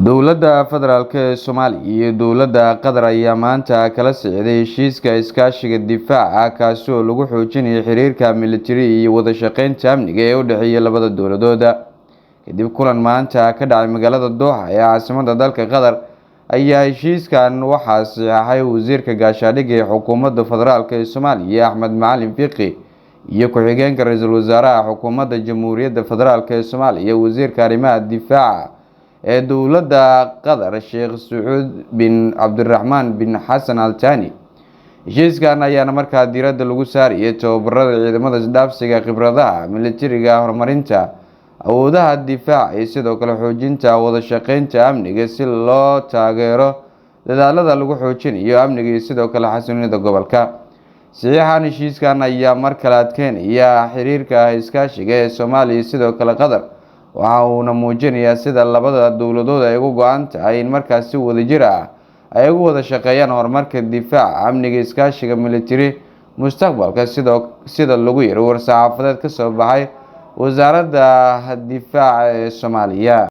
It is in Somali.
Dowladda Federaalk ee Soomaaliya iyo dowladda Qatar ayaa maanta kala socday heshiiska iskaashiga difaaca, kaasi oo lagu xoojinayo xiriirka militari iyo wada shaqeynta amniga ee u dhexeeya labada dowladood. Kadib kulan maanta ka dhacay magaalada Dooxa ee caasimadda dalka Qatar, ayaa heshiiskan waxaa saxeexay wasiirka gaashaandhigga ee xukuumadda federaalk ee Soomaaliya, Axmed Macalin Fiqi, iyo ku-xigeenka ra-iisul wasaaraha xukuumadda Jamhuuriyadda Federaalk ee Soomaaliya, wasiirka arrimaha difaaca ee dowladda Qatar, Sheekh Sacuud bin Cabdiraxmaan bin Xasan Al Thani. Heshiiskan ayaana markaa diiradda lagu saarayay tababarada ciidamada, isdhaafsiga khibradaha militariga, horumarinta awoodaha difaaca iyo sidoo kale xoojinta wada shaqeynta amniga, si loo taageero dadaalada lagu xoojinayo amniga iyo sidoo kale xasiloonida gobolka. Saxiixan heshiiskan ayaa mar kale adkeynaya xiriirka iskaashiga ee Soomaaliya iyo sidoo kale Qatar, waxa uuna muujinayaa sida labada dowladood ay ugu go-an tahay in markaas si wadajir ah ay ugu wada shaqeeyaan horumarka difaaca, amniga, iskaashiga militari mustaqbalka, sidoo sida lagu yiri war-saxaafadeed ka soo baxay Wasaaradda Difaaca ee Soomaaliya.